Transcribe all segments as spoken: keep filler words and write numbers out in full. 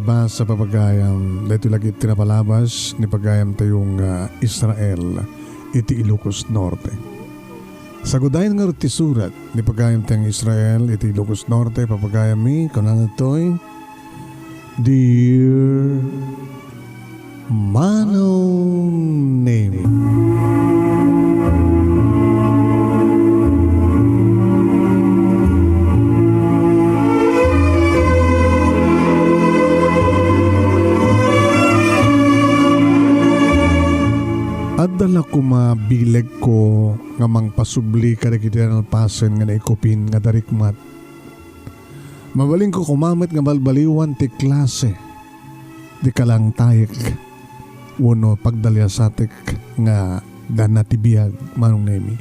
Basa, papagayam, daytoy lagi ti napalabas ni pagayamtayo nga Israel iti Ilocos Norte. Sagudayen ngarud ti surat ni pagayamtayo nga Israel iti Ilocos Norte, papagayammi, kunana ditoy, Dear Manong Nemi. Adda la koma bilegko nga mangpasubli kadagiti nalpasen nga naikupin nga darikmat. Mabalinko koma met nga balbaliwan ti klase ti kalangtayek wenno pagdaliasatek nga dana ti biag, Manong Nemi.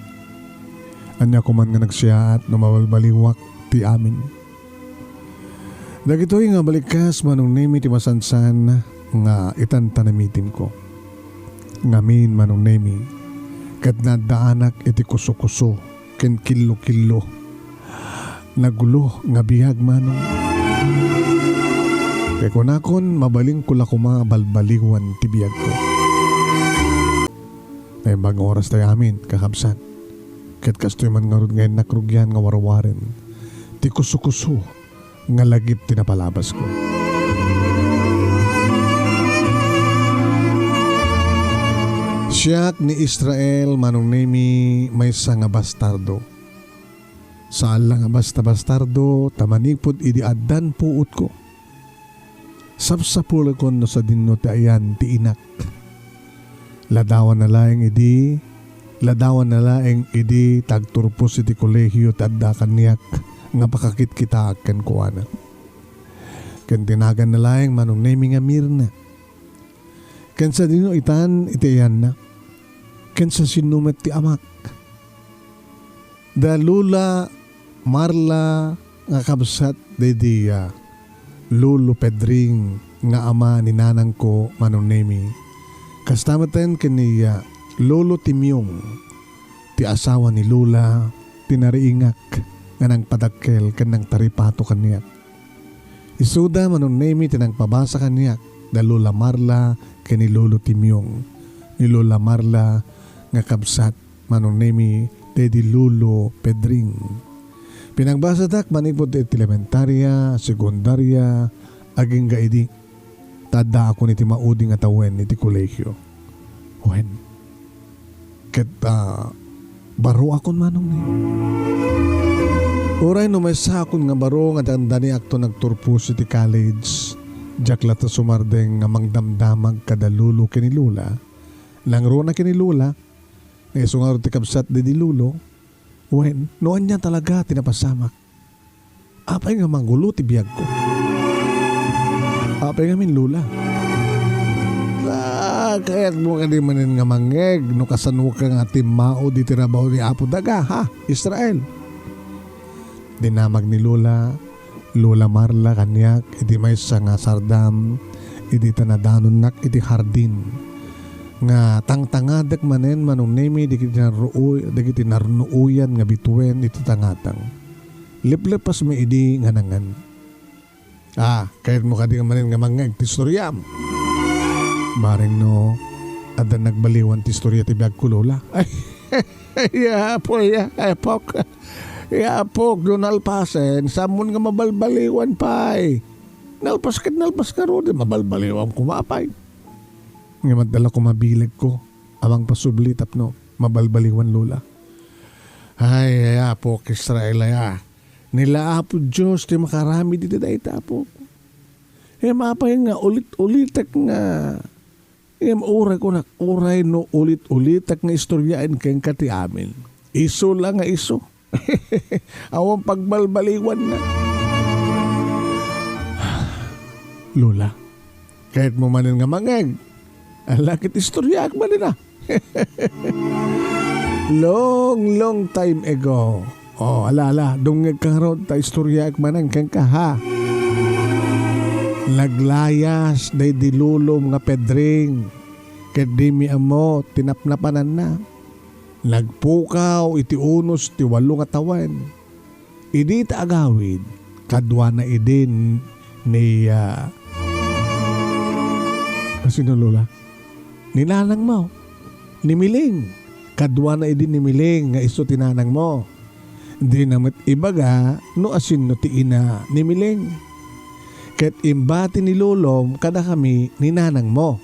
Ania koman nga nagsiaat no mabalbaliwak ti amin? Dagitoy nga balikkas, Manong Nemi, ti masansan nga itan ta namitimko. Ngamin, Manong Nemi, ket naaddaanak iti kusokuso ken killo-killo. Nagulo nga biag, Manong. Kay kunakon, mabalinko la koma balbaliwan ti biagko. Naimbag nga oras tayo amin, kakabsat. Ket kastoy man ngarud nga innak rugian nga warwaren ti kusokuso nga lagip ti napalabasko. Siak ni Israel, Manong Nemi, maysa nga bastardo. Saan la nga basta-bastardo, ta manipud idi addan puotko, sapsapulekon no sadino ti ayan ti inak. Ladawanna laeng idi, ladawanna laeng idi ta agturpos iti kolehio ti adda kaniak nga pakakitkitaak kenkuana. Ken ti naganna laeng, Manong Nemi, nga Mirna. Ken sadino itan iti ayanna? Ken sasino met ti amak? Da Lola Marla nga kabsat daydi, ah, Lolo Pedring nga ama ni nanangko, Manong Nemi. Kasta metten ken ni, ah, Lolo Timyong, ti asawa ni Lola, ti nariingak nga nangpadakkel ken nangtaripato kaniak. Isuda, Manong Nemi, ti nangpabasa kaniak da Lola Marla ken ni Lolo Timyong. Ni Lola Marla nga kabsat, Manong Nemi, daydi Lolo Pedring. Pinagbasadak manipud iti elementaria, sekundaria, agingga idi ta addaakon iti maudi nga tawen iti kolehio. Wen, ket, ah, baroakon, Manong Nemi. Uray no maysakon nga baro nga dandaniakto nagturpos iti college, diak latta sumardeng nga mangdamdamag kada Lolo ken ni Lola. Nangruna ken ni Lola, nga isu ngarud ti kabsat daydi Lolo. Wen, no ania talaga ti napasamak? Apay nga magulo ti biagko? Apay ngamin, Lola? Ah, kayatmo kadi manen nga mangngeg no kasanoka nga timmaud iti rabaw ni Apo Daga, ha, Israel? Dinamag ni Lola, Lola Marla kaniak iti maysa nga sardam idi ta nadanonnak iti hardin nga tangtangadek manen, Manong Nemi, dagiti narruoy-, dagiti narnuoyan nga bituen iti tangatang. Leplepasmi idi nga nangan. Ah, kayatmo kadi manen nga mangngeg ti istoriam? Bareng no adda nagbaliwan ti istoria ti biagko, Lola. Ay, ya, apo, ya, apok. Ya, apok, no nalpasen, sammon nga mabalbaliwan pay. Nalpas ket nalpas ngaruden, mabalbaliwan koma pay. Ngem adda la koma bilegko a mangpasubli tapno mabalbaliwan, Lola. Ay, ay, apok, Israel, aya. Ni la Apo Dios ti makaramid iti dayta, apok. Ngem apay nga ulit-ulitek nga, ngem uray kunak, uray no ulit-ulitek nga istoriaen kenka ti amin. Isu la nga isu. Awan pagbalbaliwanna. Lola, kayatmo manen nga mangngeg? Ala ket istoriaek manen a. Long, long time ago. Oh, ala, ala, dumngegka ngarud ta istoriaek manen kenka, ha. Naglayas daydi lolom nga Pedring, ket dimi ammo ti napnapananna. Nagpukaw iti unos ti walo nga tawen. Idi ta agawid, kaduana idin ni, ah, Sino, Lola? Ni nanangmo. Ni Miling. Kaduana idi ni Miling nga isu ti nanangmo. Dina met ibaga no asinno ti ina ni Miling. Ket imbati ni lolom kadakami ni nanangmo.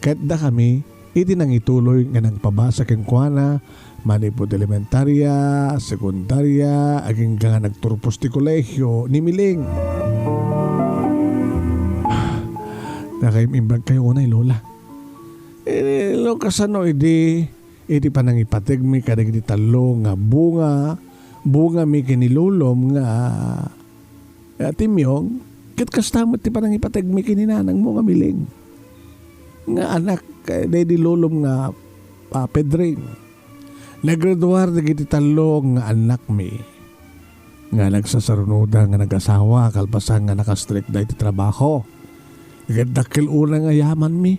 Ket dakami iti nangituloy nga nangpabasa kenkuana manipud elementaria, sekundaria, agingga nga nagturpos ti kolehiyo ni Miling. Nakaimbag kayo unay, Lola. Eh, no kasano idi, iti panangipategmi kadagiti tallo nga bunga, bungami ken ni lolom nga Ah, Timyong, ket kasta met ti panangipategmi ken ni nanangmo nga Miling. Nga anak, eh, daydi lolom nga, ah, Pedring. Naggraduar dagiti tallo nga annakmi. Nga nagsasarunoda nga nag-asawa kalpasan nga nakastrikda iti trabaho. Ket dakkel unay nga yamanmi.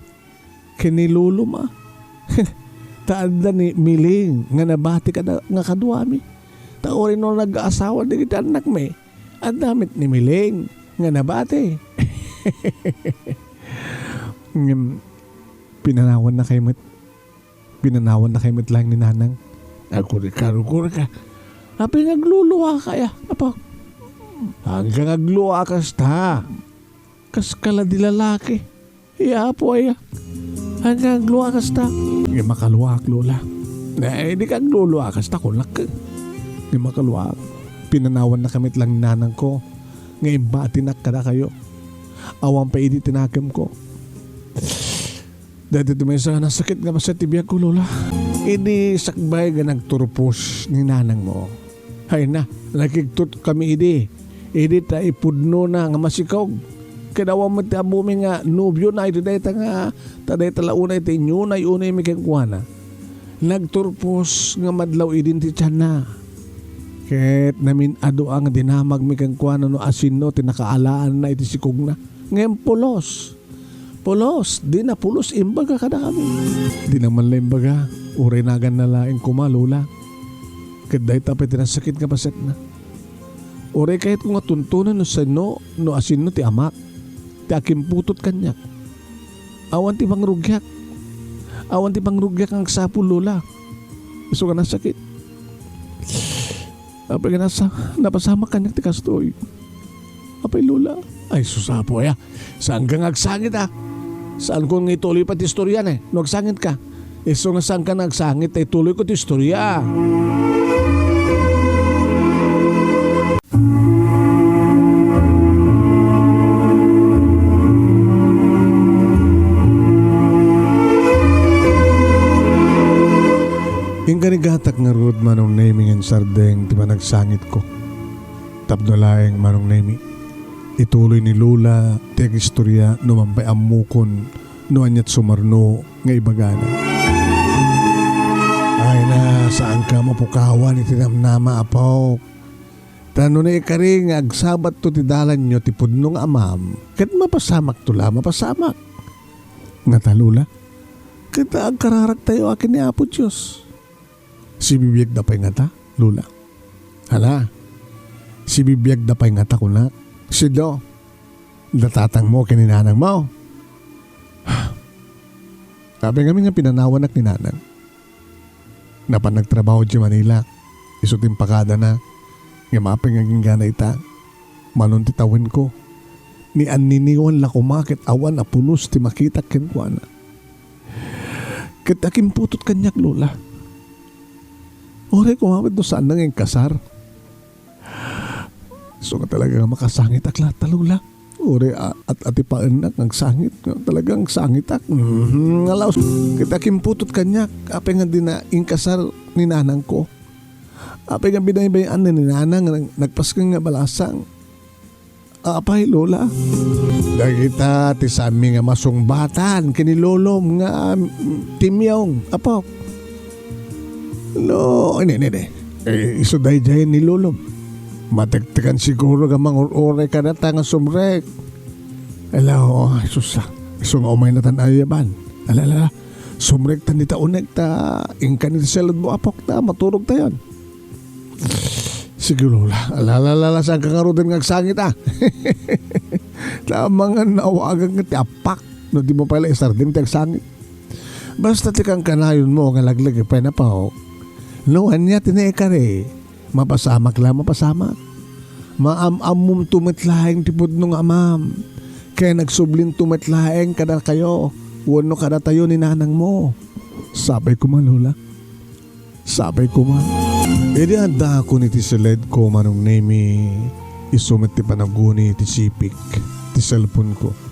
Ken ni lolom a. Ta adda ni Miling nga nabati kada, nga kaduami. Ta uray no nag-asawa dagiti annakmi, adda met ni Miling nga nabati. Ngem, pinanawannakay met. Pinanawannakay met laeng ni Nanang. Agkurika, agkurika. Apay nga agluluaka, ya, apo? Angga nga agluaka kasta. Kas kala di lalaki. Ya, apo aya. Ania nga agluak kasta? Nga makaluak, Lola. Eh, di ka agluluak kasta, kunak. Nga makaluak. Pinanawannakami met laeng ni nanangko. Nga imbatinak kadakayo. Awan pay idi ti nakemko. Daytoy ti maysa nga nasakit nga paset ti biagko, Lola. Idi sakbay nga nagturpos ni nanangmo. Hay na, nakigtot kami idi. Idi ta ipudnona nga masikog. Ket awan met ti ammumi nga nobiona iti dayta nga, ta dayta la unay ti inyunay-unaymi kenkuana. Nagturpos nga madlaw idin ti tianna. Ket namin-adu a nga dinamagmi kenkuana no asinno ti nakaalaanna iti sikogna. Ngem pulos. Pulos, dina pulos imbaga kadakami. Dina man la imbaga, uray naganna laeng koma, Lola. Ket dayta pay ti nasakit nga pasetna. Uray kayatko nga tuntunen no sino, no asinno ti amak, ti akimputot kaniak. Awan ti pangrugiak. Awan ti pangrugiak nga agsapul, Lola. Isu nga nasakit. Apay nga nasa-, napasamak kaniak ti kastoy? Apay, Lola? Ay, sus, apo, aya. Saanka nga agsangit, a? Saanko nga ituloy pa ti istorya, ne? No agsangit ka. Isu nga saanka nga agsangit, ta ituloy ko ti istorya. Inkarigatak ngarud, Manong Nemy, nga insardeng ti panagsangitko. Tapno laeng, Manong Nemy, ituloy ni Lola ti agistorya no man pay ammokon no aniat sumarno nga ibagana. Ay na, saanka mapukawan iti namnama, apok. Ta no naikari nga agsabatto ti dalanyo ti pudno nga amam, ket mapasamakto la, mapasamak. Ngata, Lola, ket agkararagtayo a ken ni Apo Dios. Sibibiagda pay ngata, Lola? Hala, sibibiagda pay ngata, kunak. Sino? Da tatangmo ken ni nanangmo? Apay ngamin nga pinanawanak ni nanang? Napan nagtrabaho idiay Manila. Isu ti impakadana. Ngem apay nga agingga ita? Manon ti tawenko. Ni anniniwan la koma ket awan a pulos ti makitak kenkuana. Ket akimputot kaniak, Lola. Uray koma met no saanna nga inkasar. Isu nga talaga nga makasangitak latta, Lola. Uray a-, at-, atipaennak nga agsangit, nga talaga agsangitak. Mhm, nga laos. Ket akimputot kaniak, apay nga dina inkasar ni nanangko. Apay nga binaybay-an ni nanang nga nag-, nagpasken nga balasang. Apay, Lola? Dagita ti saanmi nga masungbatan ken ni lolom nga, mm, Timyong, apok. No, ini, ini, ini. Eh, isu daydiay ni lolom. Matektekan siguro nga mangur-uray kadata nga sumrek. Ala, oh, sus, ah. Isu nga umayna tan ayaban. Ala, ala, ala. Sumrektan dita uneg ta inkan iti selodmo, apok, ta maturogtayon. Sige, Lola. Ala, ala, ala, ala, saanka ngaruden nga agsangit, a? Ta amangan nawagan nga ti appak. No, dimo pay la isardeng ti agsangit. Basta ti kankanayonmo nga laglag pay napawok. No, ania ti naikari? Mapasamak la, mapasamak. Maam-ammomto met laeng ti pudno nga amam. Ken agsublinto met laeng kadakayo wenno kadatayo ni nanangmo. Sapay koma, Lola. Sapay koma. Idi addaakon iti siledko, Manong Nemi, isu met ti panaguni ti sipik ti cellphone-ko.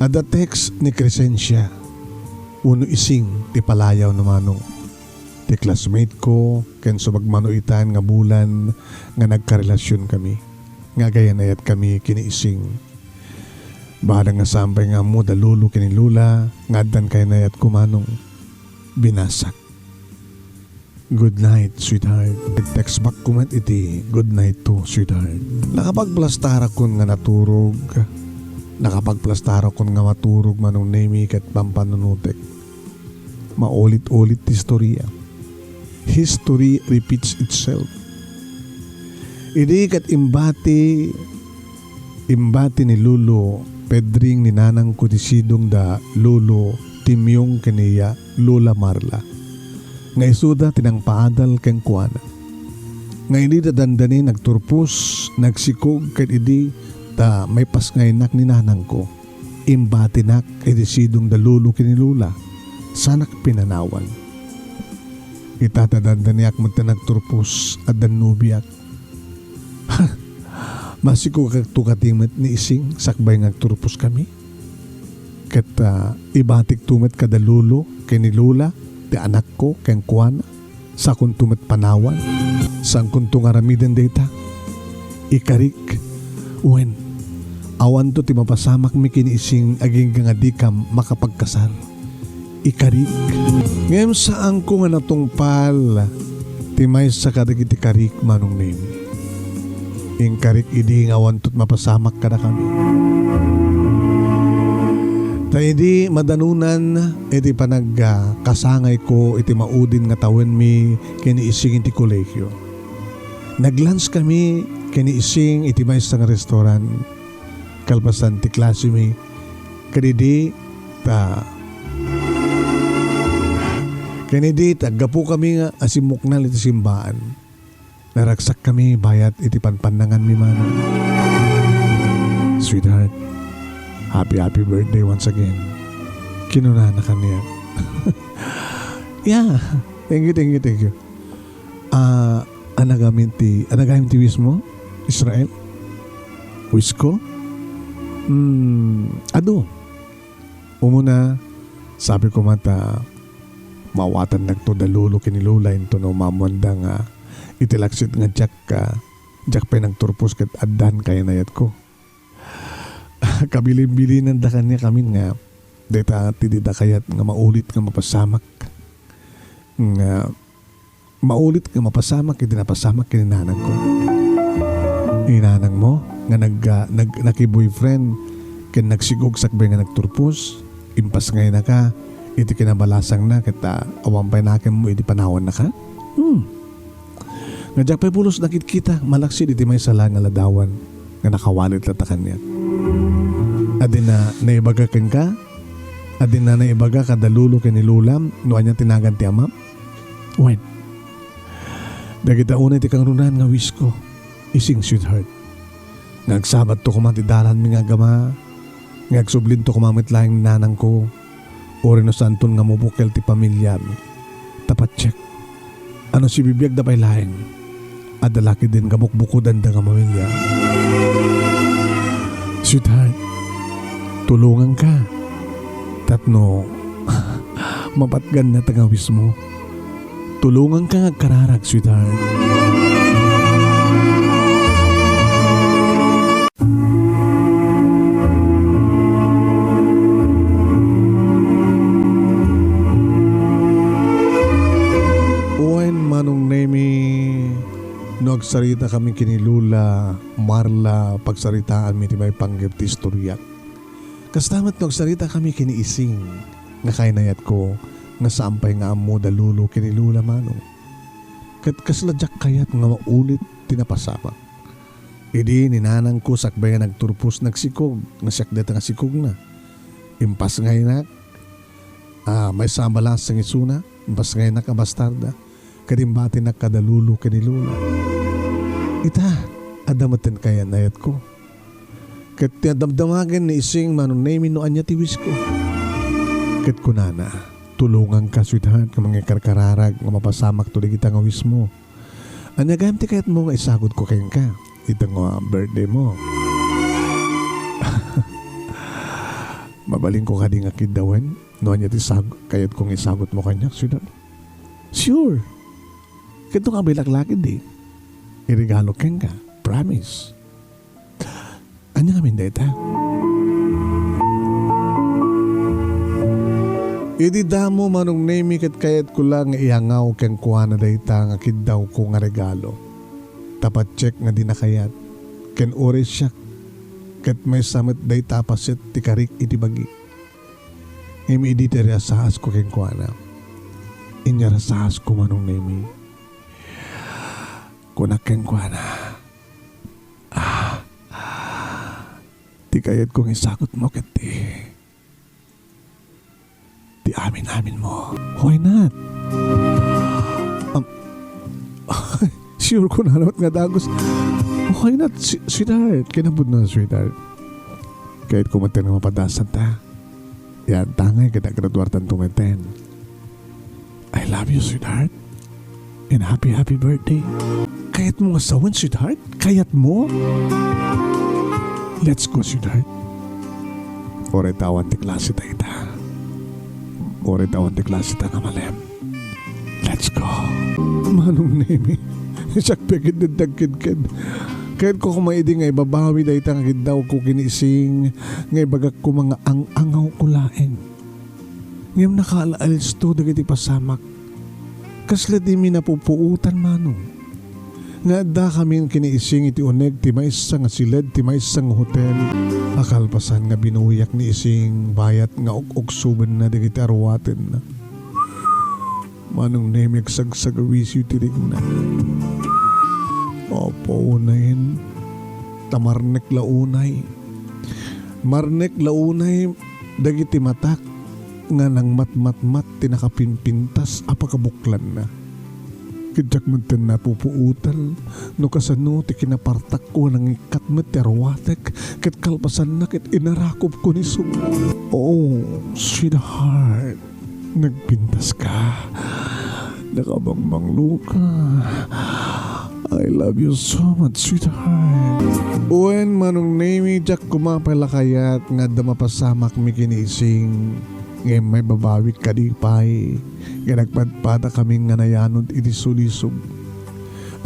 Adda text ni Crescencia wenno Ising ti palayaw na, Manong. Ti classmate-ko ken sumagmamano itan nga bulan nga nagkarelasionkami, nga agayan-ayatkami ken ni Ising. Badak nga saan pay nga ammo da Lolo ken ni Lola nga addan kayan-ayatko, Manong. Binasak. "Good night, sweetheart." Nag-text back ko met iti, "Good night too, sweetheart." Nakapagplastarakon nga naturog. Nakapagplastarakon nga maturog, Manong Nemi, ket pampanunotek. Maulit-ulit ti istorya. History repeats itself. Idi ket imbati, imbati ni Lolo Pedring ni nanangko ti sidong da Lolo Timyong ken ni Lola Marla, nga isuda ti nangpaadal kenkuana. Nga idi da dandani nagturpos, nagsikog ket idi ta maipasngaynak ni nanangko, imbatinak iti sidong da Lolo ken ni Lola, sanak pinanawan. Ita ta dandaniak met ta nagturpos, addan nobiak. Masikogakto kadi met ni Ising sakbay nga agturposkami. Ket, ah, ibatikto met kada Lolo ken ni Lola ti anakko kenkuana. Sakonto met panawan. Saankonto nga aramiden dayta. Ikarik. Wen, awanto ti mapasamakmi ken ni Ising agingga nga dikam makapagkasar. Ikarik. Ngem saanko nga natungpal ti maysa kadagiti karik, Manong Nemi. Inkarik idi nga awanto ti mapasamak kadakami. Ta idi madanunan iti panag-, ah, kasangayko iti maudin nga tawenmi ken ni Ising iti kolegio. Nag-lunch kami ken ni Ising iti maysa nga restaurant. Kalpasan ti klasemi, ken idi ta, ken idi ta aggapu kami nga asimmuknal iti simbaan. Naragsak kami bayat iti panpannanganmi, Manong. "Sweetheart, happy, happy birthday once again," kinunana kaniak. "Yeah, thank you, thank you, thank you." "Ah, anagamin ti, anagamin ti wish mo, Israel?" "Wish ko? Hmm, adu. Umuna, sabi ko met ta, maawatannakto da Lolo ken ni Lola intono maammoanda nga iti laksid nga diak, ah, diak pay nagturpos ket addan kayan-ayatko." Kabilin-bilinanda kaniak amin nga dayta ti dida kayat nga maulit nga mapasamak. Nga maulit nga mapasamak iti napasamak ken ni nanangko. Ni nanangmo nga nag-, ah, nag-, naki-boyfriend ken nagsigog sakbay nga nagturpos, impasngaynaka iti kinabalasangna ket, ah, awan pay nakemmo idi panawannaka? Hmm. Nga diak pay pulos nakitkita, malaksid iti maysa la nga ladawan nga nakawalit latta kaniak. Adina naibaga kenka? Adina naibaga kada lolo ken ni lolam no ania ti nagan ti amam? Wen, dagita unay ti kangrunaan nga wish ko, ising sweetheart. Nga agsabatto koma ti dalanmi nga agama, nga agsublinto koma met laeng ni nanangko, uray no saanton nga mabukel ti pamiliami. Ta patiek a no sibibiagda pay laeng, adda la ketdin nga bukbukudanda nga pamilia. Sweetheart, tulonganka tapno mapatganda ta nga wish mo. Tulonganka nga agkararag, sweetheart. Wen, Manong Nemy, no agsaritakami ken ni Lola Marla, pagsaritaanmi ti maipanggep ti istoriak. Kasta met no agsaritakami ken ni Ising, nga kaynayatko, nga saan pay nga ammo da Lolo ken ni Lola Manong. Ket kasla diak kayat nga maulit ti napasamak. Idi ni nanangko sakbay nga nagturpos nagsikog, nga siak dayta nga sikogna. Impasngaynak a maysa a balasang isuna, impasngaynak a bastarda, ket imbatinak kada lolo ken ni lola. Ita, adda metten kayat-ayatko. Ket ti damdamagen ni Ising Manong Nemi no ania ti wisko. Ket kunana, "Tulonganka, sweetheart, nga mangikarkararag nga mapasamakto dagita nga wish mo. Ania gayam ti kayatmo nga isagutko kenka ita nga birthday mo?" "Mabalinko kadi nga kiddawen no ania ti sag-, kayatko nga isagutmo kaniak, sweetheart?" "Sure. Ket no kabilak la ketdi, iregalo kenka. Promise." Ania ngamin dayta? Idi damo, Manong Nemi, ket kayatko la nga iyangaw kenkuana dayta nga kiddawko nga regalo. Ta patiek nga dina kayat, ken uray siak, ket maysa met dayta a paset ti karik iti bagi. Ngem idi ti riyasaasko kenkuana, inyarasaasko, Manong Nemi. Kunak kenkuana, "Ah, ti kayatko nga isagutmo ket ti, ti amin-aminmo." "Why not?" Um, sure ko na lamat nga dagus. "Why not, si-, sweetheart?" Kinapudno, "Sweetheart, kayatko met nga mapadasanta. Yan, tangay ket agraduartanto metten. I love you, sweetheart. And happy, happy birthday." "Kayatmo nga sawen, sweetheart? Kayatmo?" "Let's go, sweetheart. Uray ta awan ti klase dayta. Uray ta awan ti klase ta nga malem. Let's go." Manong Nemi, siak pay ket dagkidkid. Kayatko koma idi nga ibabawi dayta nga kiddawko ken ni Ising nga ibagak koma nga ang-angawko laeng. Ngem nakaal-alisto dagiti pasamak. Kasla dimi napupuotan, Manong, nga addakamin ken ni Ising iti uneg ti maysa nga siled ti maysa nga hotel a kalpasan nga binuyak ni Ising bayat nga uk-uksobenna dagiti aruatenna. Manong Nemi, agsagsagawisiw ti rikna. Apo, unayen, ta marnek la unay. Marnek la unay dagiti matak nga nangmatmatmat ti nakapimpintas a pakabuklanna. Ket diak metten napupuotan no kasano ti kinapartakko a nangikkat met ti aruatek ket kalpasanna ket inarakopko ni Sum. Oh, sweetheart, nagpintaska. Nakabangmangloka. I love you so much, sweetheart. Wen, Manong Nemi, diak koma pay la kayat nga adda mapasamakmi ken ni Ising. Ngem maibabawik kadi pay nga nagpadpadakami nga nayanod iti sulisog.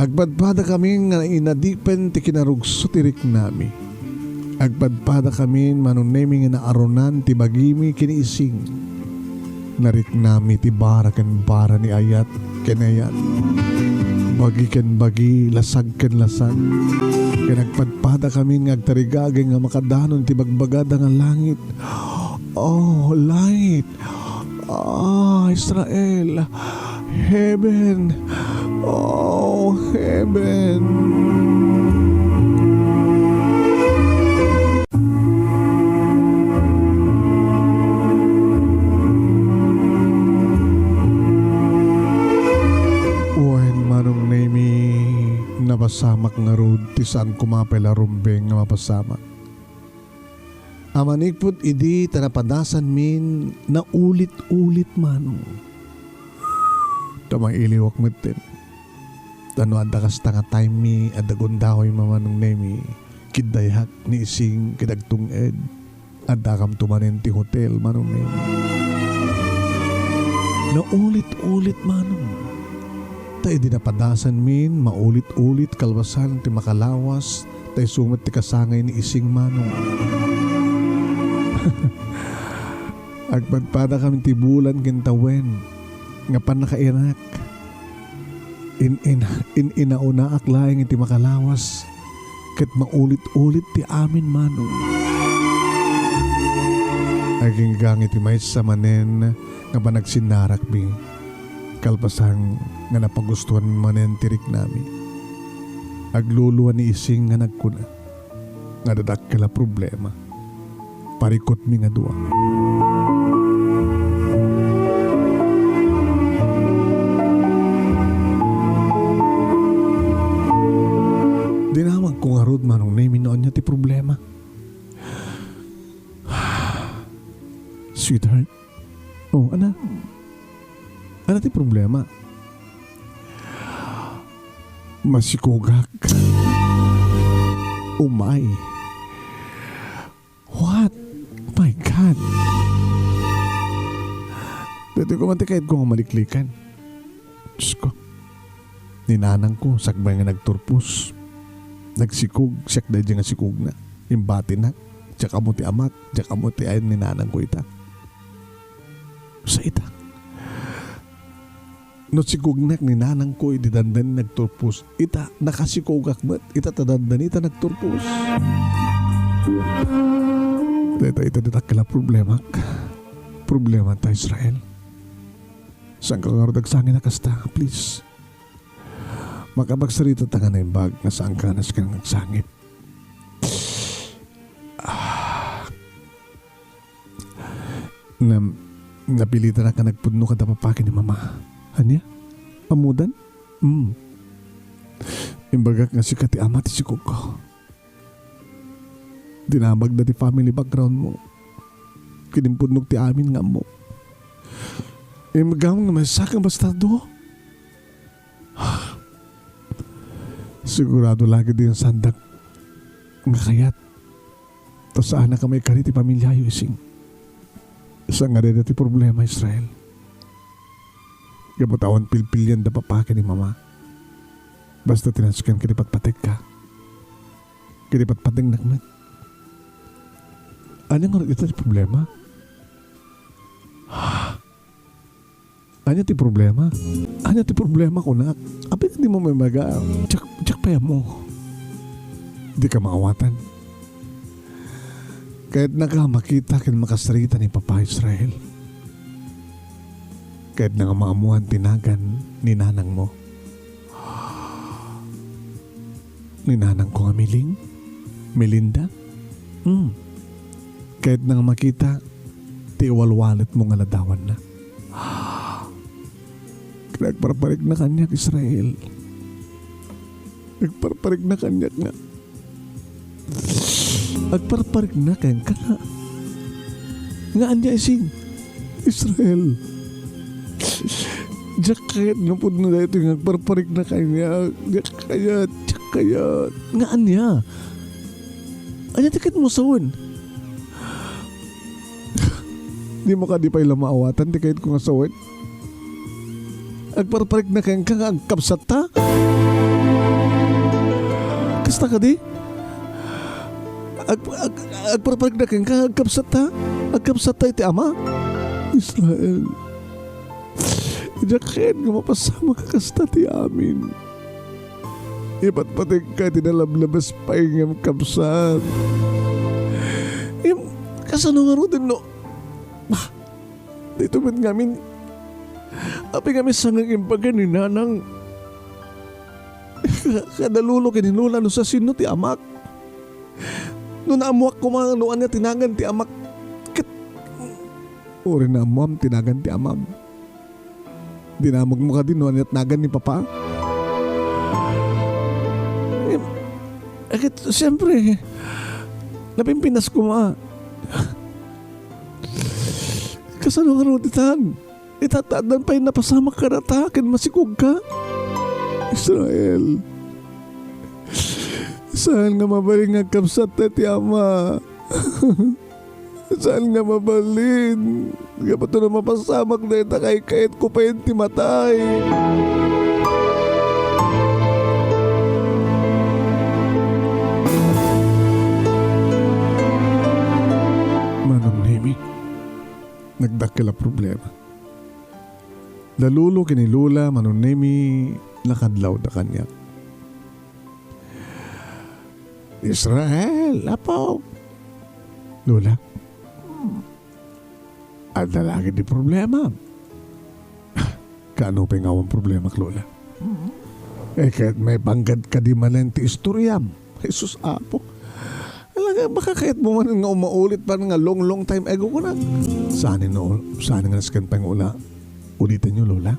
Agpadpadakami nga inadipen ti kinarugso ti riknami. Agpadpadakami, Manong Nemi, nga naarunan ti bagimi ken ni Ising. Nariknami ti bara ken bara ni ayat ken ayat, bagi ken bagi, lasag ken lasag. Ken agpadpadakami nga agtarigagay nga makadanon ti bagbagada nga langit. Oh, light. Ah, Israel. Heaven. Oh, heaven. Wen, Manong Nemi, napasamak ngarud ti saan koma pay la rumbeng nga mapasamak. A manipud idi ta napadasanmin, naulit-ulit, Manong. Ta mailiwak metten. Ta no adda kasta nga time mi, adda gundaway, Manong Nemi, kiddayak ni Ising ket agtung-ed. Addakamto manen ti hotel, Manong Nemi. Naulit-ulit, Manong. Ta idi napadasanmin, maulit-ulit kalpasan ti makalawas, ta isu met ti kasangay ni Ising, Manong. Agpadpadakami ti bulan ken tawen nga pannakairak. In-, in-, in-, inaunaak laeng iti makalawas, ket maulit-ulit ti amin, Manong. Aginggang iti maysa manen nga panagsinnarakmi, kalpasan nga napagustuanmi manen ti riknami. Agluluan ni Ising nga nagkuna nga adda dakkel a problema. parikutmi nga dua. Dinamagko ngarud, Manong Nemi, no ania ti problema. Sweetheart. Oh, ana? Ana ti problema? Masikugak. Oh my. What? My God. Daytoy koma ti kayatko nga maliklikan. Diyos ko. Ni nanangko, sakbay nga nagturpos. Nagsikog, siak daydi nga sikogna. Imbatinak. Diak ammo ti amak, diak ammo ti ayan ni nanangko ita. Sa ita. No sikognak ni nanangko idi dandani nagturpos, ita nakasikogak met, ita ta dandani ta nagturpos. Dayta ita ti dakkel a problemak. Problema ta, Israel. Saanka ngarud agsangit a kasta, please. Makapagsaritata nga naimbag nga saanka nga nasken nga agsangit. Ah. Nam-, napilitanak a nagpudno kada papa ken ni mama. Ania? Ammodan? Mm. Imbagak nga sika ti ama ti sikogko. Dinamagda ti family background mo. Ket impudnok ti amin nga ammok. Imbagam nga maysa ka bastardo. Sigurado la ketdi nga saandak nga kayat. Ta saanak a maikari ti pamiliayo, Ising. Saan nga dayta ti problema, Israel. Gapu ta awan pilpilian da papa ken ni mama. Basta ti nasken ket ipatpategka. Ket ipatpategnak met. Ania ngarud ita ti problema? Ania ti problema? Ania ti problema, kunak? Apay a dimo maimaga? Diak, diak pay ammo. Dika maawatan. Kayatnaka a makita ken makasarita ni Papa Israel. Kayatna nga maammoan ti nagan ni nanangmo. Ni nanangko nga Miling? Melinda? Hmm. Kayatna nga makita ti iwalwaletmo nga ladawanna. Nagparparikna kaniak, Israel. Nagparparikna kaniak nga. Agparparikna kenka nga. Nga ania, Ising? Israel. Diak kayat nga pudno daytoy nga agparparikna kaniak. Diak kayat, diak kayat. Nga ania? Ania ti kayatmo sawen? Dimo kadi pay la maawatan ti kayatko nga sawen? Agparparikna kenka nga agkabsatta? Kasta kadi? Ag-, ag-, agparparikna kenka nga agkabsatta? Agkabsatta iti ama? Israel. Diak kayat nga mapasamak a kasta ti amin. Ipatpategka iti nalablabes pay ngem kabsat. Ngem, kasano ngaruden no? Bah, daytoy met ngamin. Apay ngamin sangek imbaga ni nanang. Ka-, kada lolo ken ni lola no sasino ti amak. No naammoak koma no ania ti nagan ti amak. Ket, uray naammoam ti nagan ti amam. Dinamagmo kadi no aniat nagan ni Papa? Eh, eh, ket, siyempre, napimpinas koma. Kasano ngarud itan? Ita ta addan pay napasamak kadata ken masikogka? Israel, saan nga mabalin nga agkabsatta ti ama? Saan nga mabalin? Gapu ta no mapasamak dayta, kaikayatko pay ti matay. Manong Nemi, nagdakkel a problema. La lolo ken ni lola, Manong Nemi, nakadlawda kaniak. Israel, apo. Lola, adda la ketdi problema. Kaano pay nga awan problemak, Lola? Eh, ket maipanggad kadi manen ti istoriam. Jesus, Apo. Ala, Eh, baka kayatmo man nga umaulit pa nga long, long time ago ko na. Saan no, saan nga nasken pa nga ula? Ulitan niyo, Lola.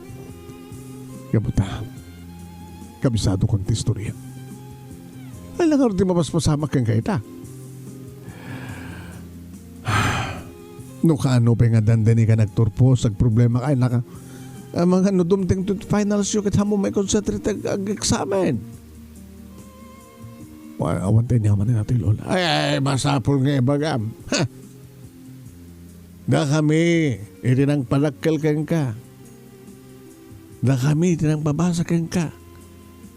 Kabuta. Kabisado kon ti istorya. Ay, langar ti mapaspasamak ken kayta. No kaano pay nga dandani ka nagturpos, agproblema ka, ay, naka, ah, mga no dumteng to finals yo, ket haanmo maikonsentrate ag, ag-examen. Wa-, awan tayo niya man natin, Lola. Ay, ay, masapul nga ibagam. Ha! Dakami, iti nangpadakkel kenka. Dakami, iti nangpabasa kenka.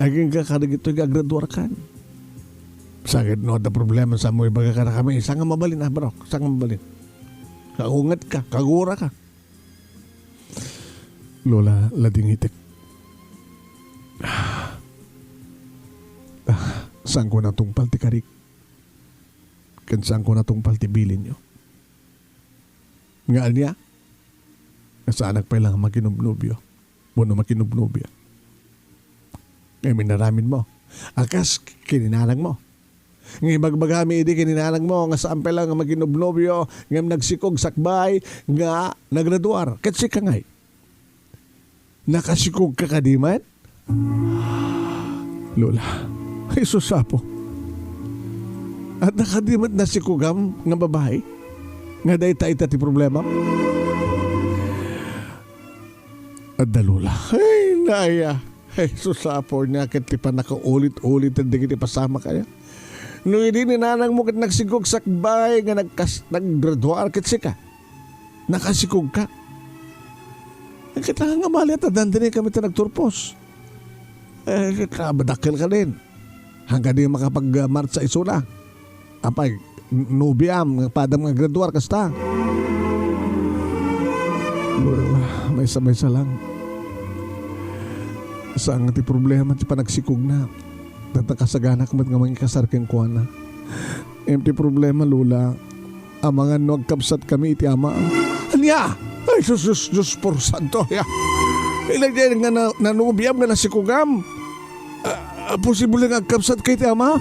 Agingga kadagitoy nga agraduarkan. Sakit no, adda problema sa mo, ibaga ka na kami. Saan nga mabalin, ah, bro? Saan nga mabalin? Kaungat ka, kagura ka. Lola, ladingitek. Ah, saan ko natungpal ti karik? Ken saan ko natungpal ti bilinyo? Nga ania? Nga saanak pay lang makinubnubyo. Wenno makinubnubya. Nga inaramid mo. A kas kininanang mo. Nga ibagbagami idi kininanang mo nga saan pay lang nga makinubnubyo, ngem nagsikog sakbay nga nagraduar. Ket sika ngay. Nakasikog ka kadi met? Lola, ay, sus, Apo. Adda kadi met nasikogam nga babai? Nga dayta ita ti problema? Adda, Lola. Ay, naya. Ay, sus, Apo, nia ket ti pannakaulit-ulit dagiti pasamak aya. No idi ni nanang mo ket nagsikog sakbay nga nagkas-, naggraduar ket sika. Nakasikog ka. Ket nga mali ta dandani kami ta nagturpos. Eh, ket, ah, madakkel ka din. Hanggang di makapag-marcha isuna. Apay, n-, nobiam, nga padam nga graduar, kasta. Lola, maysa-maysa lang. Saan nga ti problema ti panagsikogna. Ket nakasaganak met nga mangikasar kenkuana. Ngem ti problema, Lola, amangan no agkabsat kami iti ama. Ania? Ay, sus, sus, Dios por santo, ya. Ilan nga na-, nanubiam nga nasikugam? Ah, ah, posible nga agkabsat ka iti ama?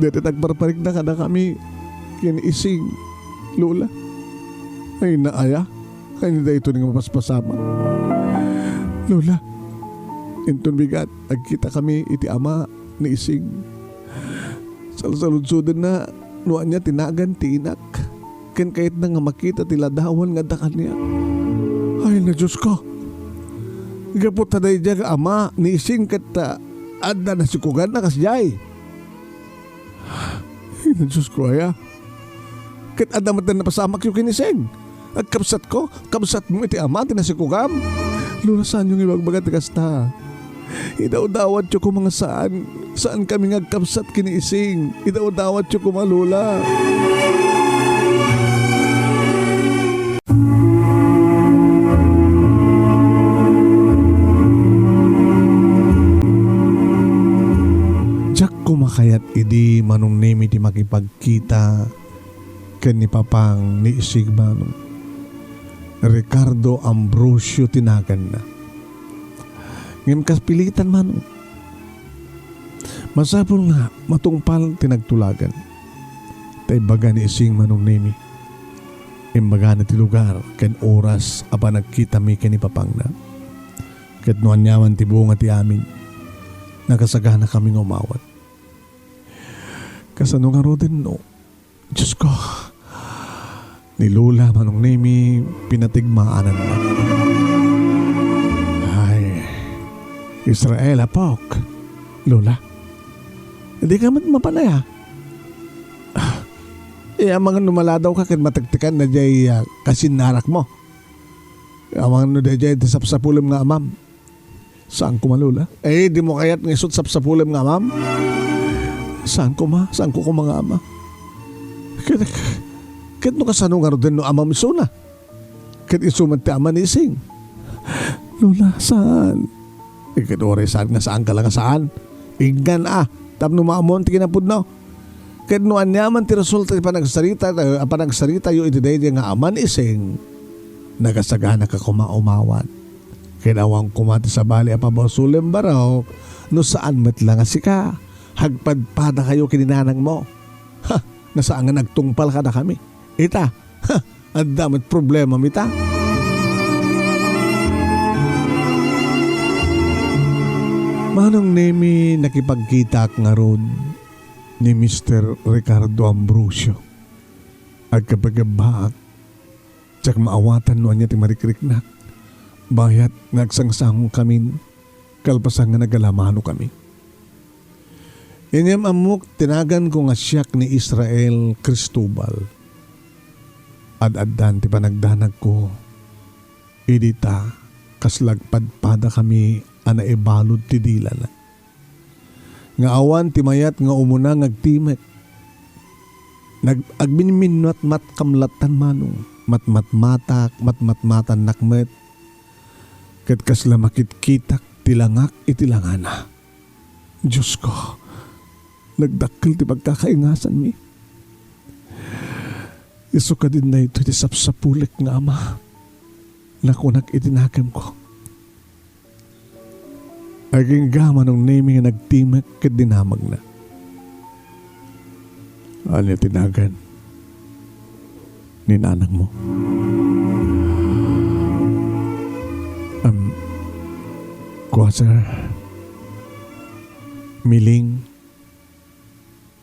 Dayta ti agparparikna kadakami ken Ising, Lola. Ay, naaya. Ay, daytoy nga mapaspasamak. Lola, inton bigat, agkita kami iti ama ni Ising. Salsaludsodenna no ania ti nagan ti inak, ken kayatna nga makita ti ladawan nga adda kaniak. Ay, na Dios ko! Gapu ta daydiay nga ama ni Ising ket, ah, adda nasikuganna kasdiay. Ay, na Dios ko, aya. Ket adda met napasamakyo ken Ising. Agkabsatko, kabsatmo iti ama ti nasikugam. Lola, saanyo nga ibagbaga ti kasta? Idawdawatyo koma nga saan, saan kami nga agkabsat ken ni Ising. Idawdawatyo koma, Lola. Diak koma kayat idi Manong Nemi ti makipagkita ken ni Papang ni Ising, Manong. Ricardo Ambrosio ti naganna. Ngem kas pilitan, Manong. Masapul nga matungpal ti nagtulagan. Ta ibaga ni Ising, Manong Nemi. Imbagana ti lugar ken oras a panagkitami ken ni Papangna. Ket no aniaman ti bunga ti amin, nakasagana kami nga umawat. Kasano ngaruden no? Dios ko, ni Lola Manong Nemi, pinatigmaananna. Ay, Israel, apok. Lola, di ka met mapanaya. Ah, eh, amangan no maladaw ka ket matektekan na jay, ah, kasinnarak mo. Amangan no dayjay ti sapsapulem nga amam. Saan koma, Lola? Eh, di mo kayat nga isut sapsapulem nga amam? Saan koma? Saan ko koma nga ama? Ket, ket no kasano ngaruden no amam isuna? Ket isu met ti ama ni Ising? Lola, saan? Eh, ket uray saan nga saan ka lang nga saan? Inggan a, tapno maammoan ti kinapudno. Ket no aniaman ti resulta ti panagsarita, a panagsaritayo iti daydi nga ama ni Ising, nakasaganaka koma umawat. Ket awan koma ti sabali a pabasolem, barok, no saan met la nga sika. agpadpadakayo ken ni nanangmo. Ha, nasaan nga nagtungpal kadakami. Ita, ha, adda met problemam ita. Manong Nemi, nakipagkitaak ngarud ni Mister Ricardo Ambrosio. Agkapagabbaak, diak maawatan no ania ti marikriknak. Bayat nga agsangsangongkamin, kalpasan nga nagalamanokamin. Inyam-ammok ti naganko nga siak ni Israel Cristobal. Ad-addan ti panagdanagko. Idi ta, kasla agpadpadakami a naibalud ti dilana. Nga awan ti mayat nga umuna nga agtimek. Nag-, agminminnuatmatkamin lattan, Manong. Matmatmatak, matmatmatannak met. Ket kasla makitkitak ti langak iti langana. Diosko, nagdakkel ti pagkakaingasanmi. Isu kadin daytoy ti sapsapulek nga ama, nakunak iti nakemko. Agingga, Manong Nemi, nga nagtimek ket dinamagna. Ania ti nagan ni nanangmo? Am, kua, sir, Miling,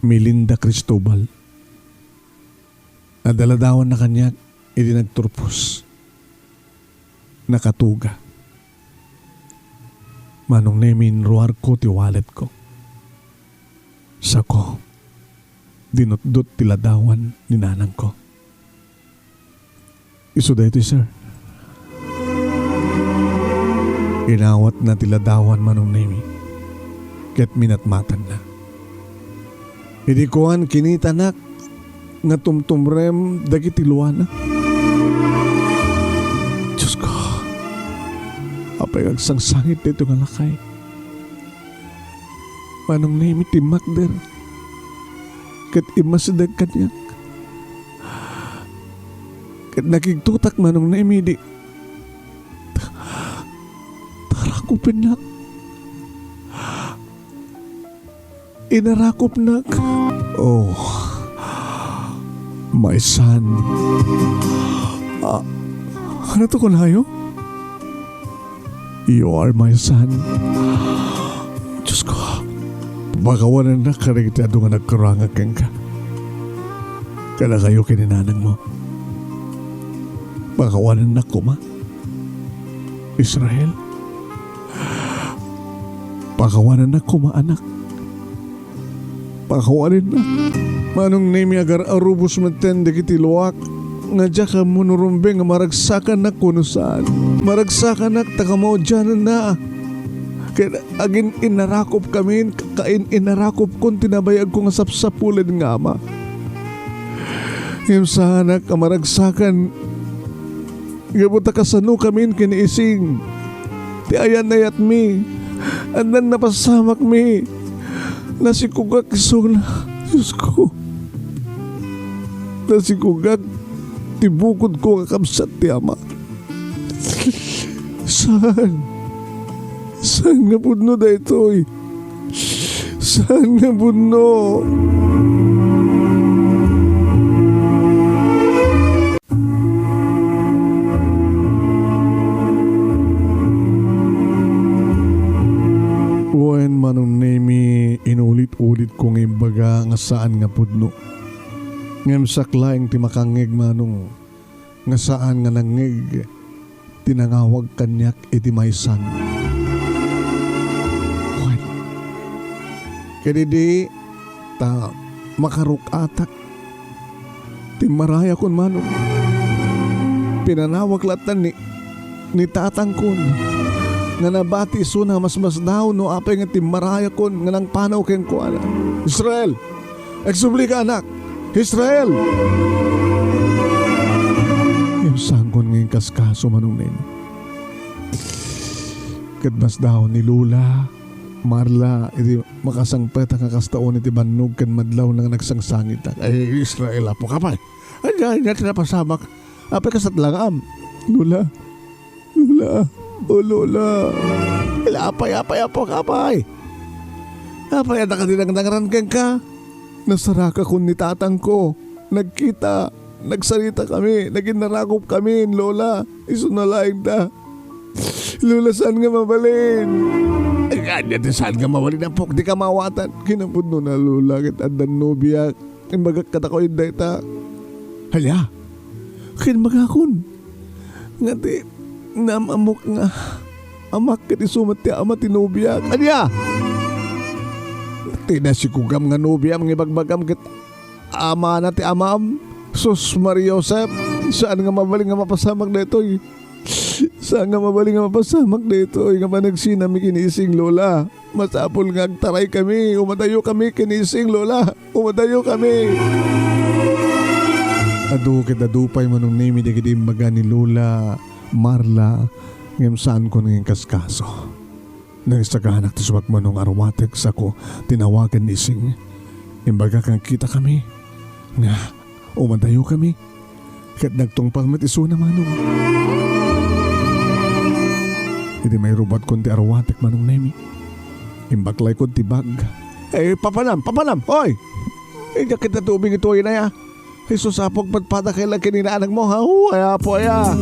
Milinda Cristobal. Adda ladawanna kaniak idi nagturpos. Nakatuga. Manong Nemi, inruarko ti walletko. Sako, dinutdot ti ladawan ni nanangko. Isu daytoy, sir. Inawatna ti ladawan, Manong Nemi, ket minatmatanna. Idi kuan, kinitanak nga tumtumrem dagiti luana. Diosko, apay nga agsangsangit daytoy nga lakay? Manong Nemi, timmakder ket immasideg kaniak. Ket nakigtotak, Manong Nemi, idi tarakupennak. Inarakupnak. Oh, my son. Ah, ano to kunayo? You are my son. Diosko, pakawanennak kadagiti adu nga nagkurangak kenka. Kadakayo ken ni nanangmo. Pakawanennak koma, Israel. Pakawanennak koma, anak. Pakawanennak. Manong Nemi, agar-arubos metten dagiti luak nga diak ammo no rumbeng a maragsakanak wenno saan. Maragsakanak ta kamaudianenna. Ket agin-inarakupkamin, kain-inarakupkon ti nabayagko nga sapsapulen nga ama. Ngem saanak a maragsakan gapu ta kasanokamin ken ni Ising ti ayan-ayatmi. Addan napasamakmi. Nasikogak isuna. Diosko. Nasikogak ti bukodko nga kabsat ti ama. Saan? Saan nga pudno daytoy? Saan nga pudno? Wen, Manong Nemi, inulit-ulitko nga imbaga nga saan nga pudno. Ngem siak laeng ti makangngeg, Manong, nga saan nga nangngeg ti nangawag kaniak iti maysan. Wen, ket idi ta makaruk-atak, timmarayakon, Manong. Pinanawak latta ni, ni tatangkon nga nabati isuna a masmasdaaw no apay nga timmarayakon nga nangpanaw kenkuana. Israel! Agsublika, anak! Israel! Ngem saankon nga inkaskaso, Manong Nemi. Ket masdaaw ni Lola Marla iti makasangpetak nga kasta unay ti bannog ken madlawna nga nagsangsangitak. Ay, Israel, apo ka pay. Ania, ania ti napasamak? Apay, kasat langam? Lola. Lola. O, Lola. Apay, apay, apo ka pay. Apay, adda kadi nangrangrang kenka? Nasarakakon ni tatangko. Nagkita, nagsaritakami, naginarakopkami, Lola. Isuna laeng ta. Lola, saan nga mabalin? Ay, ania ti saan nga mabalin, apok? Dika maawatan. Kinapudnona, Lola, ket addan nobiak. Imbagak kadakayo dayta. Ania? Ket imbagakon nga ti naam-ammok nga amak ket isu met ti ama ti nobiak. Ania? Ti nasikugam nga nobiam nga ibagbagam ket amana ti amam? Sus, Maria Josep, saan nga mabalin nga mapasamak daytoy? Saan nga mabalin nga mapasamak daytoy nga panagsinami ken ni Ising, Lola? Masapul nga agtaraykami. Umadayokami ken ni Ising, Lola. Umadayokami. Adu ket adu pay, Manong Nemi, dagiti imbaga ni Lola Marla, ngem saanko nga inkaskaso. Nangsaganak ti sumak, Manong, Aromatek, sako tinawagan ni Ising. Imbagak nga agkitakami, nga umadayokami. Ket nagtungpal met isuna, Manong. Idi mairubatkon ti Aromatek, Manong Nemi, imbaklaykon ti bag. Eh, papanam, papanam! Oy! Idiak ket natubing itoy, inaya. Jesus, Apo, agpadpada kay la ken ni nanangmo, ha? O, ay, Apo, aya.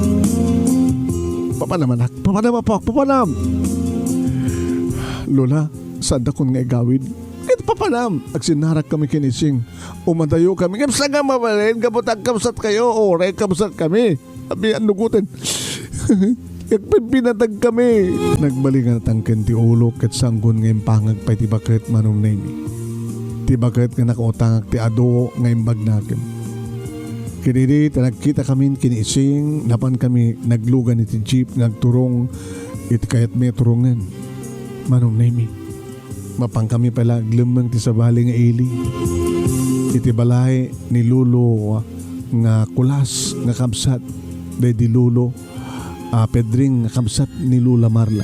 Papanam, anak. Papanam, Apo. Papanam. Lola, saandakon nga igawid. Ket papanam. Agsinnarak kami ken ni Ising. Umadayokami. Ngem saan nga mabalin, gapu ta agkabsat kayo, uray kabsat kami. Abi, annugoten. Agpinpinatag kami. Nagbalingatangken ti ulo ket sanggon nga impangag pay ti baket, Manong Nemi. Ti baket nga nakautangak ti adu nga imbagnakem. Ket idi ta nagkita kami ken ni Ising, napan kami naglugan iti jeep nga agturong iti kayatmi a turongen, Manong Nemi. Mapankami pay la aglemmeng ti sabali nga ili. Iti balay ni Lolo nga Kulas nga kabsat daydi Lolo a Pedring nga kabsat ni Lola Marla.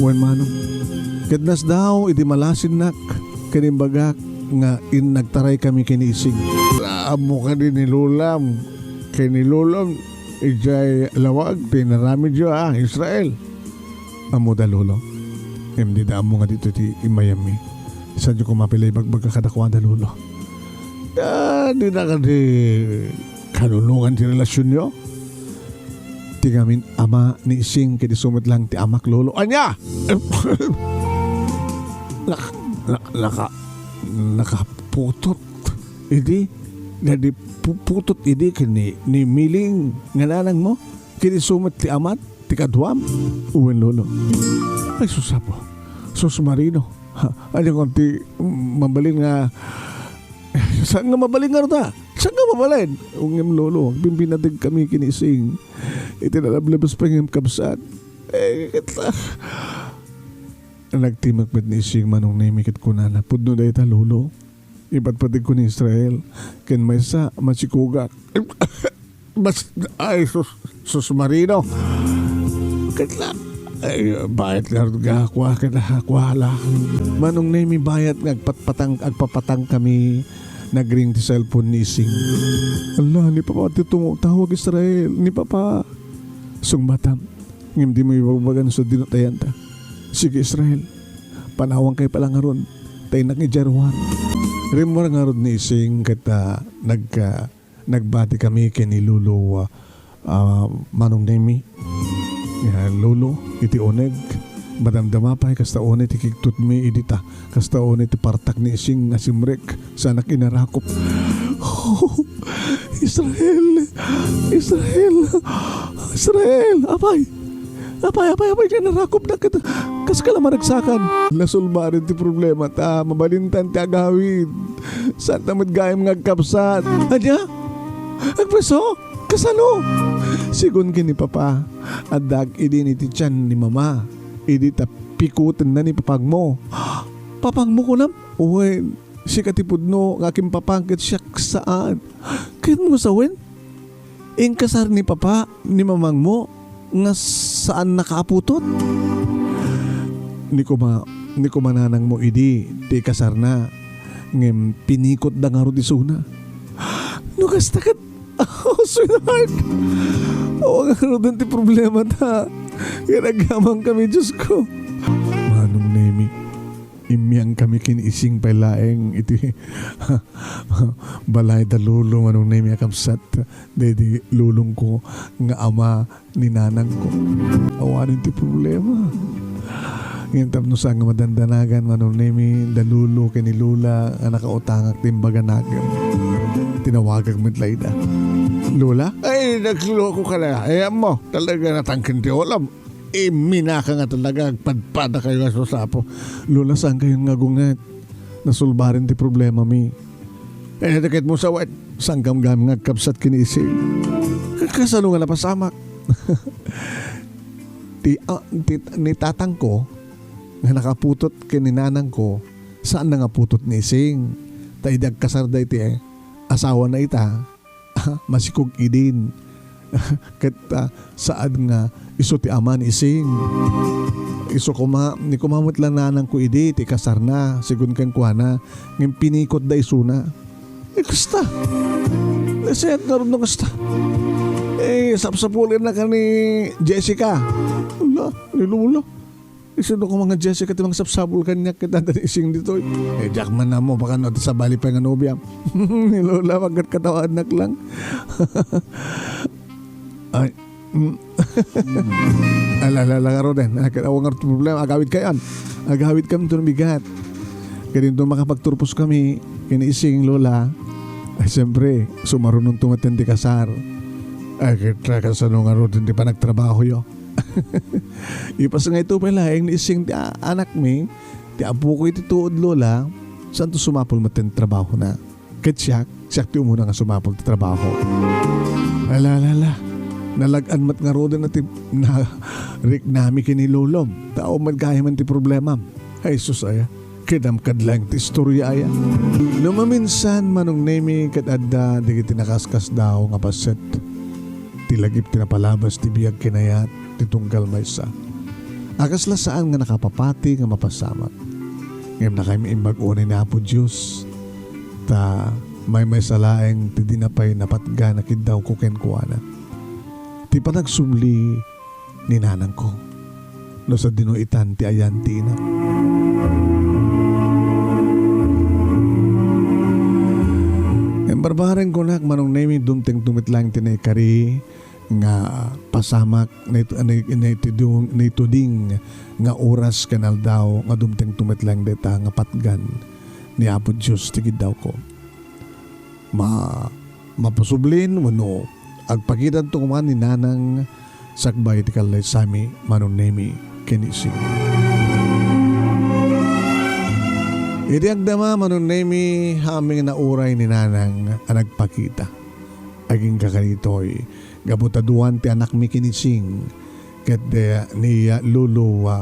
Wen, Manong, ket nasdaaw idi malasinnak ken imbagak nga in-, nagtaraykami ken ni Ising. Ammo kadi ni Lolam ken ni Lolom idiay lawag ti inaramidyo a Israel? Ammoda, Lolo. Ngem dida ammo nga ditoy ti imayammi. Saanyo koma pay la ibagbaga kadakuada, Lolo. Ah, dina kadi kanunongan ti relasionyo? Ti ngamin ama ni Ising ket isu met lang ti amak, Lolo. Ania? Nak-, na-, naka-, nakaputot idi, dadi pu-, putot idi ken ni, ni Miling nga nanangmo? Ket isu met ti amat ti kaduam? Wen, Lolo. Ay, sus, Apo. Sus Marino. Ha, ania kon ti mabalin nga, saan nga mabalin nga ruta? Saan nga mabalin? Ngem, Lolo, agbimbinateg kami ken ni Ising. Iti nalablabes pay nga kabsat. Eh, ket, ah, nagtimek met ni Ising, Manong Nemi, ket kunana, "Pudno dayta, Lolo. Ipatpategko ni Israel, ken maysa, masikugak." Bas-, ay, sus, sus Marino. Ket la, ay, bayat ngarud nga kua, ket, ah, kua la. Manong Nemi, bayat nga agpatpatang, agpapatang kami, nagring ti cellphone ni Ising. Ala, ni Papa ti tungo, tawag Israel, ni Papa. Sungbatam, ngem dimo ibagbaga no sadino ti ayanta. Sige, Israel, panawankayo pay la ngarud, ta innak idiay ruar. Rimmuar ngarud ni Ising ket, ah, nag-, ah, nagbati kami ken ni Lolo, ah, ah, Manong Nemi. Ya, Lolo, iti uneg, madamdama pay kasta unay ti kigtotmi idi ta, kasta unay ti partak ni Ising nga simrek, saanak inarakop. Oh, Israel! Israel! Israel! Apay! Apay, apay, apay, diay narakopda ket kaska la maragsakan. Nasulbaren ti problema ta mabalintan ti agawid. Saanta met gayam nga agkabsat. Ania? Agpreso? Kasano? Sigun ken ni Papa, addaak idin iti tian ni Mama. Idi ta pikutenna ni Papagmo. Papagmo kunam? Wen, sika ti pudno nga akimpapan ket siak saan. Kayatmo sawen? Inkasar ni Papa ni Mamangmo nga saan nakaaputot? Ni kuma, ni kuma nanangmo idi ti ikasarna, ngem pinikotda ngarud isuna. No kasta ket, oh, sweetheart, awan ngaruden ti problema ta. Ket agyamankami, Diosko. Manong Nemi, Immiang kami ken Ising pay laeng iti balay da lolo, Manong Nemi a kabsat, daydi lolongko nga ama ni nanangko. Awanen ti problema. Ngem tapno saan nga madandanagan, Manong Nemi, da lolo ken ni lola nga nakautangak ti imbaga nakem. Tinawagak met la ida. Lola? Ay, nagloko ka na. Ayan mo, talaga natangken ti ulam. Iminaka nga talaga, agpadpada kayo nga susapo. Lola, saan kayo nga gunget? Nasulbaren ti problema mi. Eh, dakit mo sa wet, sangkamgam nga agkabsat ken ni Ising. Ka-, kasano nga napasamak? Ti, ah, ti, ni tatangko, nga nakaputot ken ni nanangko, saan na nga putot ni Ising. Ta idi agkasarda iti, eh, asawa na ita, masikog idin. Ket, ah, saan nga isu ti ama ni Ising. Isu koma, ni koma met la nanangko idi ti kasarna, sigun kenkuana, ngem pinikotda isuna. Eh, kasta. Nasayaat ngarud no kasta. Eh, sapsapulenna ka ni Jessica. Ala, ni Lola. Isu no koma nga Jessica ti mangsapsapul kaniak ket adda ni Ising ditoy. Eh, diak man ammo, baka no, ti sabali pay nga nobiam. Ni Lola, pagkat katawanak lang. Ay, mm. Ala, ala, ala, ngaruden. Ah, ket awan ngarud problema. Agawid kayon. Agawid kami to bigat. Ket inton makapagturpos kami, ken ni Ising, Lola. Ay, siyempre, sumarunon to met ti kasar. Ay, ket, ah, kasano ngaruden ti panagtrabahoyo? Ipasngayto pay laeng ni Ising ti a-, anakmi, ti apoko iti tuod, Lola, saanto sumapul met ti trabahona. Ket siak, siak ti umuna nga sumapul ti trabaho. Ala, ala, ala. Nalag-an met ngaruden ti nariknami ken ni Lolom. Ta awan met gayam ti problema. Ay, sus, aya. Kidam kad laeng ti istorya, aya. No maminsan, Manong Nemi, ket adda dagiti nakaskasdaaw nga paset ti lagip ti napalabas ti biag ken ayat ti tunggal maysa. A kasla saan nga nakapapati nga mapasamak. Ngem nakaimbag unay ni Apo Dios, ta maymaysa laeng ti dina pay napatgan a kiddawko kenkuana. Ti panagsubli ni nanangko. No sadino itan ti ayan ti ina. Ngem barbareng kunak, Manong Nemi, dumtengto met laeng ti naikari nga pasamak, nait-, nait-, naituding, naituding nga oras ken aldaw nga dumtengto met laeng dayta nga patgan ni Apo Dios ti kiddawko. Ma-, mapasublin wenno agpakitanto koma ni Nanang sakbay ti kallaysami, Manong Nemi ken Ising. Idi agdama, Manong Nemi, amin a nauray ni Nanang a nagpakita. Agingga kaditoy, gapu ta duan ti anakmi ken Ising, ket, eh, ni, ah, Lolo, ah,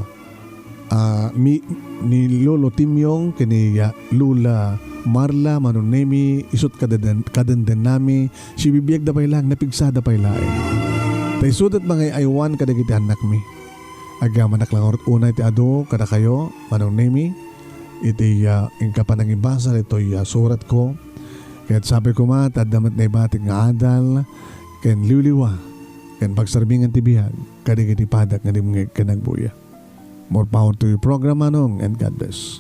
ah, mi-, ni Lolo Timyong ken ni, ah, Lola Marla, Manong Nemi, isut' kadenden-, kadendennami, sibibiagda pay laeng, napigsada pay laeng. Ta isuda ti mangay-aywan kadagiti annakmi. Agyamanak la ngarud unay ti adu kadakayo, Manong Nemi, iti, ah, inka panangibasa ditoy, ah, suratko. Ket sapay koma ta adda met naibatik nga adal ken liwliwa ken pagsarmingan ti biag kadagiti padak nga dimngeg ken agbuya. More power to your program, Manong, and God bless.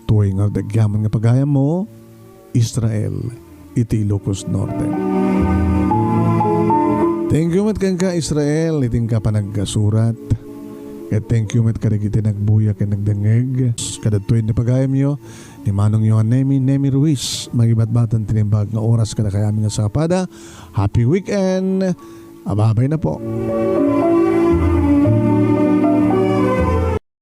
Tuoy nga agyaman nga pagayammo, Israel, iti Ilocos Norte. Thank you met kenka, Israel, iti inka panagsurat. Ket thank you met kadagiti nagbuya ken nagdengngeg. Kadagtoy ni pagayamyo ni Manong Johan Nemi, Nemi Ruiz, magibatbatan ti naimbag nga oras kadakayami nga sakapada. Happy weekend! Ababay na po.